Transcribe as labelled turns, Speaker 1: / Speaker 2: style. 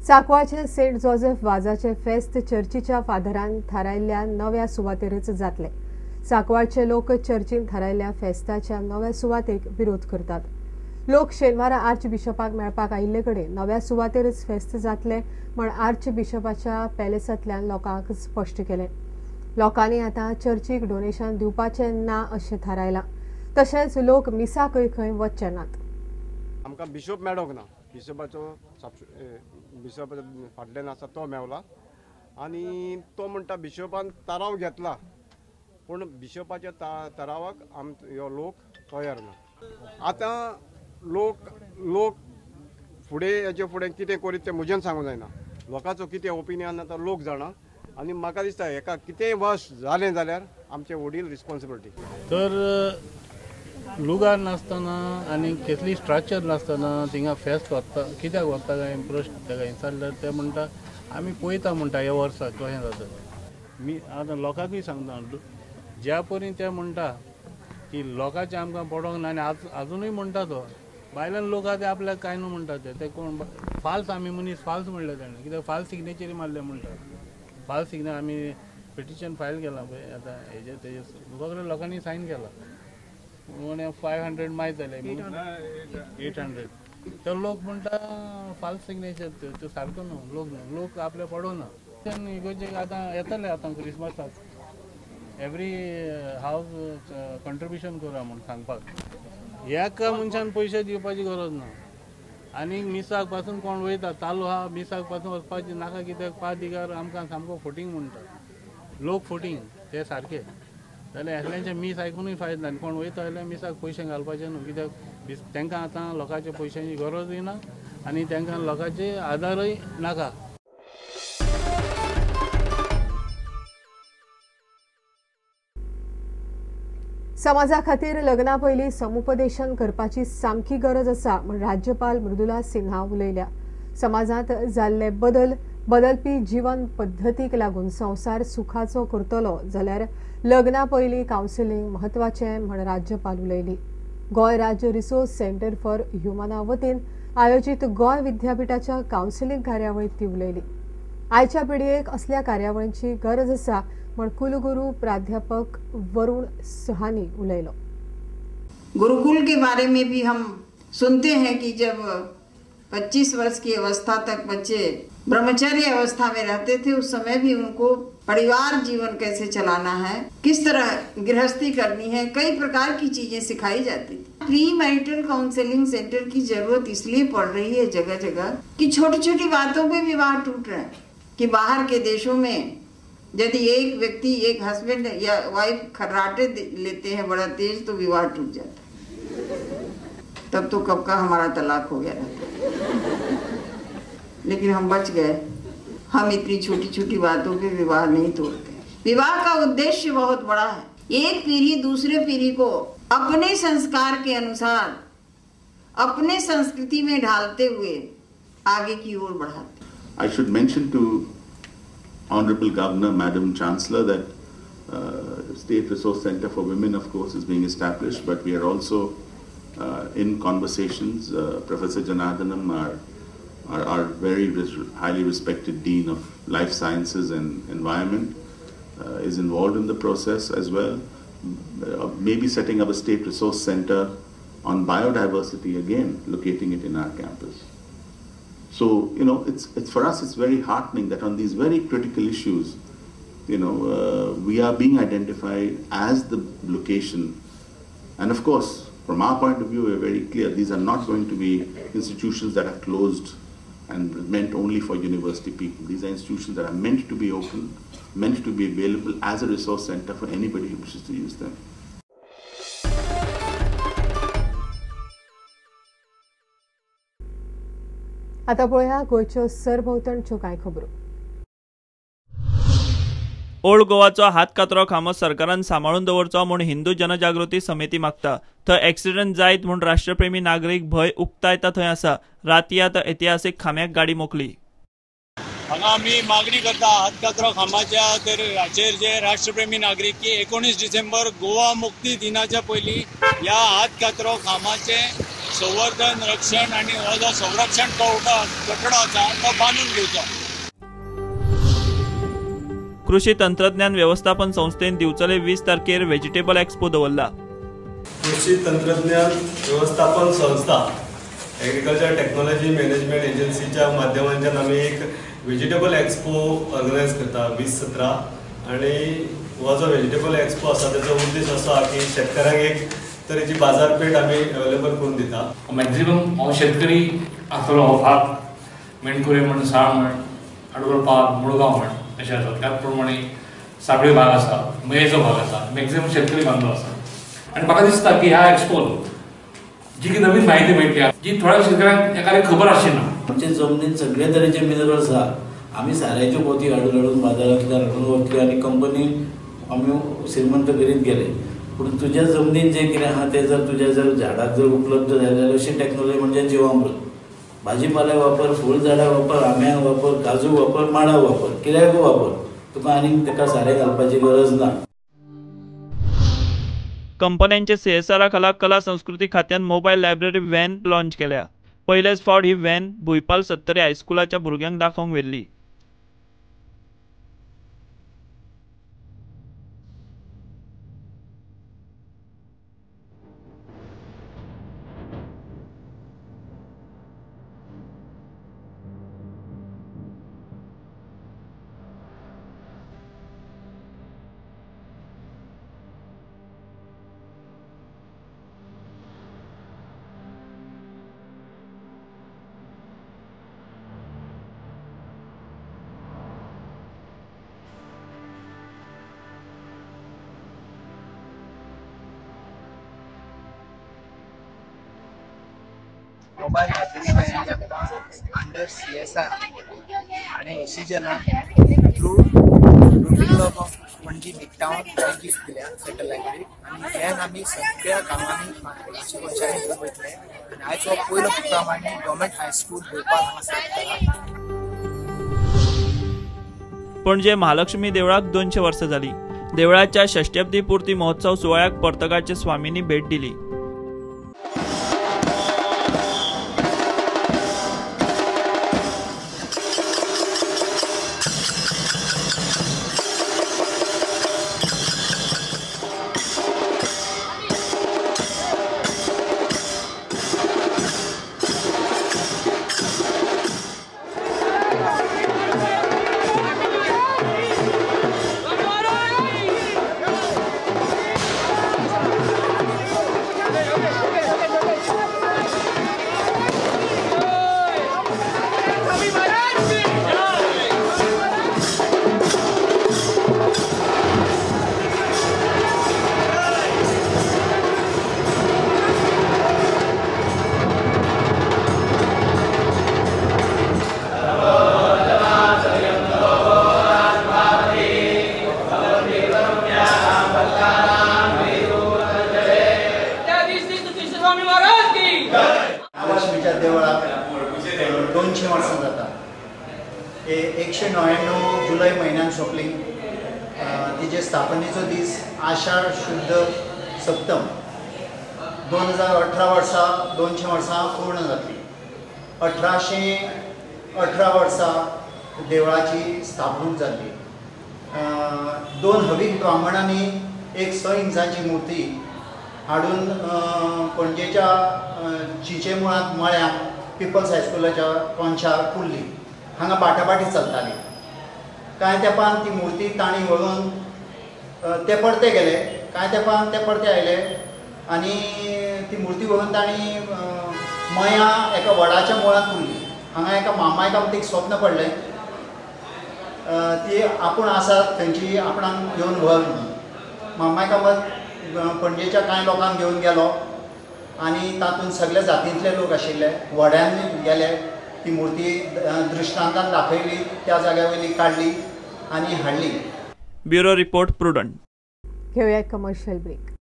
Speaker 1: सांकवाळचे Saint Joseph वाजाचे फेस्त चर्चीच्या फादरान थारायल्ल्या नव्या सुवातेरच जातले. सांकवाळचे लोक चर्चीन थारायल्ल्या फेस्ताच्या नव्या सुवातेक विरोध करतात. लोक शेनवारा आर्च बिशपाक मेळपाक आयिल्ले कडेन नव्या सुवातेरच फेस्त जातले म्हण आर्च बिशपाच्या पॅलेसांतल्यान लोकांक स्पश्ट केलें. लोकांनी आतां चर्चीक डोनेशन दिवपाचें ना अशें थारायलां. तशेंच लोक मिसाकय खंय वचचे नात.
Speaker 2: आमकां बिशप मेळोंक ना, बिशपाचो बिशप फाटल्यान आसा तो मेवला आनी तो म्हणटा बिशपान तराव घेतला, पूण बिशपाच्या तरावाक ह्यो लोक तयार ना. आतां लोक लोक फुडें हेजे फुडें कितें करीत तें म्हज्यान सांगूंक जायना. लोकांचो कितें ओपिनियन आतां लोक जाणा आनी म्हाका दिसता हेका कितेंय वश जालें जाल्यार आमचे वडील रिस्पॉन्सिबिलिटी.
Speaker 3: तर लुगार नासतना आनी कसली स्ट्रक्चर नासतना थिंगा फेस्त वता कित्याक वता काय प्रश्न ताका विचारल्यार ते म्हणटा आमी पळयता म्हणटा ह्या वर्साक कशें जाता. मी आतां लोकांकूय सांगता ज्या परी ते म्हणटा की लोकांचें आमकां पडोंक ना आनी आजुनूय म्हणटा तो भायल्यान लोक आहा ते आपल्याक कांय न्हू म्हणटा ते कोण फाल्स आमी मनीस फाल्स म्हणले ताणें कित्याक फाल्स सिग्नेचरी मारले म्हणटा. फाल्स सिग्नेचर आमी पिटिशन फायल केलां पळय आतां हेजेर तेजेर सगळे लोकांनी सायन केलां म्हण 500 मायज जाले 800. तर लोक म्हणटा फाल्स सिग्नेचर त्यो सारको न्हू लोक न्हू लोक आपले पडोना. इगर्जेक आतां येतले आतां क्रिसमसाक एवरी हावज कंट्रिब्युशन करा म्हूण सांगपाक एका मनशान पयशे दिवपाची गरज ना. आनी मिसाक पासून कोण वयता चालू आहा मिसाक पासून वचपाची नाका कित्याक पादिगार आमकां सामको फोटींग म्हणटा लोक फोटींग ते सारके जाल्यार एकल्यांचे मीस आयकुनूय फायदो ना. आनी कोण वयता जाल्यार मिसाक पयशे घालपाचे न्हू कित्याक तांकां आतां लोकांच्या पयशांची गरजूय ना आनी तांकां लोकांचे आदारूय नाका.
Speaker 1: समाजा खातीर लग्ना पयलीं समुपदेशन करपाची सामकी गरज आसा म्हूण राज्यपाल मृदुला सिन्हा उलयल्या. समाजांत जाल्ले बदल बदलपी जीवन पद्दतीक लागून संवसार सुखाचो करतलो जाल्यार लग्ना पयलीं कावन्सिलींग म्हत्वाचें म्हूण राज्यपाल उलयली. गोंय राज्य रिसोर्स सेंटर फॉर ह्युमना वतीन आयोजीत गोंय विद्यापीठाच्या कावन्सिलींग कार्यावळींत ती उलयली. आयच्या पिळगेक असल्या कार्यावळींची गरज आसा म्हण कुलगुरू प्राध्यापक वरुण सहानी उलयलो.
Speaker 4: गुरुकुल के बारे में भी हम सुनते हैं कि जब 25 वर्ष की अवस्था तक बच्चे ब्रह्मचर्य अवस्था में रहते थे उस समय भी उनको परिवार जीवन कैसे चलाना है, किस तरह गृहस्थी करनी है, कई प्रकार की चीजें सिखाई जाती थी। प्री मैरिटल काउंसलिंग सेंटर की जरूरत इसलिए पड़ रही है जगह जगह कि छोटी छोटी बातों पे विवाह टूट रहे हैं कि बाहर के देशों में यदि एक व्यक्ति एक हस्बैंड या वाइफ खर्राटे लेते हैं बड़ा तेज तो विवाह टूट जाता है, तब तो कब का हमारा तलाक हो गया रहता, लेकिन हम बच गए। हम इतनी छोटी छोटी बातों पे विवाह नहीं तोड़ते। विवाह का उद्देश्य बहुत बड़ा है। एक पीढ़ी दूसरे पीढ़ी को अपने संस्कार के अनुसार अपने संस्कृति में ढालते हुए आगे की ओर बढ़ाते।
Speaker 5: I should mention to Honorable Governor, Madam Chancellor, that State Resource Center for Women, of course, is being established, but we are also in conversations. Professor Janardhanam, our very highly respected Dean of Life Sciences and Environment, is involved in the process as well. Maybe setting up a State Resource Center on biodiversity, again, locating it in our campus. So, you know, it's for us, it's very heartening that on these very critical issues, you know, we are being identified as the location. And of course, from our point of view, we're very clear, these are not going to be institutions that are closed and meant only for university people. These are institutions that are meant to be open, meant to be available as a resource center for anybody who wishes to use them.
Speaker 1: आता पळोवया गोंयच्यो सरभोंवतणच्यो कांय खबरो.
Speaker 6: Old गोवाचो हातकातरो खांबो सरकारान सांबाळून दवरचो म्हूण हिंदू जनजागृती समिती मागता. थंय एक्सिडंट जायत म्हूण राष्ट्रप्रेमी नागरीक भंय उक्तायता थंय आसा. राती आतां इतिहासीक खांब्याक गाडी मोखली.
Speaker 7: हांगा आमी मागणी करता हातकातरो खांबाच्या तर हाचेर जे राष्ट्रप्रेमी नागरीक की 19 डिसेंबर गोवा मुक्ती दिनाच्या पयलीं ह्या हातकातरो खांबाचें संवर्धन, रक्षण आनी हो जो संरक्षण कठडो आसा तो बांदून घेवचो.
Speaker 6: कृषी तंत्रज्ञान व्यवस्थापन संस्थेन दिवचले 20 तारखेर व्हेजिटेबल एक्स्पो दवरला.
Speaker 8: कृषी तंत्रज्ञान व्यवस्थापन संस्था एग्रीकल्चर टेक्नॉलॉजी मॅनेजमेंट एजन्सीच्या माध्यमांतल्यान आमी एक व्हेजिटेबल एक्स्पो ऑर्गनायज करता 2017. आनी हो जो व्हेजिटेबल एक्स्पो आसा तेचो उद्देश असो आसा की शेतकारांक एक तरेची बाजारपेठ आमी अवेलेबल करून दिता.
Speaker 9: मॅक्झिमम हो शेतकरी आसतलो हो भाग मेणकुरे म्हण, साळ म्हण, आडवळपार, मुळगांव म्हण अशें आसा. त्याच प्रमाणे साबळे भाग आसा, मयेचो भाग आसा, मॅक्झिमम शेतकरी बांधव आसा. आनी म्हाका दिसता की ह्या एक्सपोन जी की नवीन म्हायती मेळटली जी थोड्या शेतकऱ्यांक एकादे खबर आसची ना.
Speaker 10: आमचे जमनीन सगळे तरेचे मिनरल्स आहा. आमी साऱ्याच्यो पोती हाडून हाडून बाजारांतल्यान हाडून वतल्यो आनी कंपनी आमी श्रीमंत करीत गेले. पूण तुज्या जमनीन जें कितें आहा तें जर तुज्या जर झाडाक जर उपलब्ध जालें जाल्यार अशी टॅक्नोलॉजी म्हणजे जिवामृत. भाजीपाले वापर, फूल झाडां वापर, आंब्यांक वापर, काजू वापर, माडा वापर, कित्याकूय वापर, तुका आनीक ताका सारें घालपाची गरज ना.
Speaker 6: कंपन्यांचे सीएसआरा खाला कला संस्कृती खात्यान मोबायल लायब्ररी व्हॅन लॉन्च केल्या. पयलेच फावट ही व्हॅन भुंयपाल सत्तरी हायस्कुलाच्या भुरग्यांक दाखोवंक व्हेल्ली.
Speaker 11: Mobile library under CSR आणि एसीजना through Rotary Club of Panaji Midtown gift दिल्या सेंट्रल लायब्ररी. आनी व्हॅन आमी सगळ्या गांवांनी पंचायती घेवन वयतले. आनी आयज हो पयलो प्रोग्राम आमी गव्हर्मेंट हायस्कूल भोपाल हांगा केला.
Speaker 6: पणजे महालक्ष्मी देवळाक 200 वर्सां जाली. देवळाच्या षष्ट्यब्दी पूर्ती महोत्सव सुवाळ्याक पर्तगाळच्या स्वामींनी भेट दिली.
Speaker 12: महालक्ष्मीच्या देवळाक 200 वर्सां जाता. 199 जुलय म्हयन्यान सोंपली. तिचे स्थापनेचो दीस आषाढ शुद्ध सप्तम 2018 वर्सा 200 वर्सां पूर्ण जातली. 1818 वर्सा देवळाची स्थापणूक जाल्ली. 2 हवीक ब्राह्मणांनी एक 6 इंचाची मूर्ती हाडून पणजेच्या चिंचेमुळांत मळ्यांत पिपल्स हायस्कुलाच्या कोनशार पुरली. हांगा बाटाबाटी चलताली. कांय तेंपान ती मूर्ती तांणी व्हरून ते परते गेले. कांय तेंपान ते परते आयले आनी ती मूर्ती व्हरून तांणी मया एका वडाच्या मुळांत पुरली. हांगा एका मामायकामतीक स्वप्न पडलें ती आपूण आसा थंयची आपणाक घेवन व्हर म्हणून. मामायकामत पणजेच्या कांय लोकांक घेवन गेलो आनी तातूंत सगळे जातींतले लोक आशिल्ले. व्हड्यान गेले, ती मूर्ती दृश्टांतान दाखयली, त्या जाग्या वयली काडली आनी हाडली.
Speaker 6: Bureau report, Prudent.
Speaker 1: घेवया कमर्शियल ब्रेक.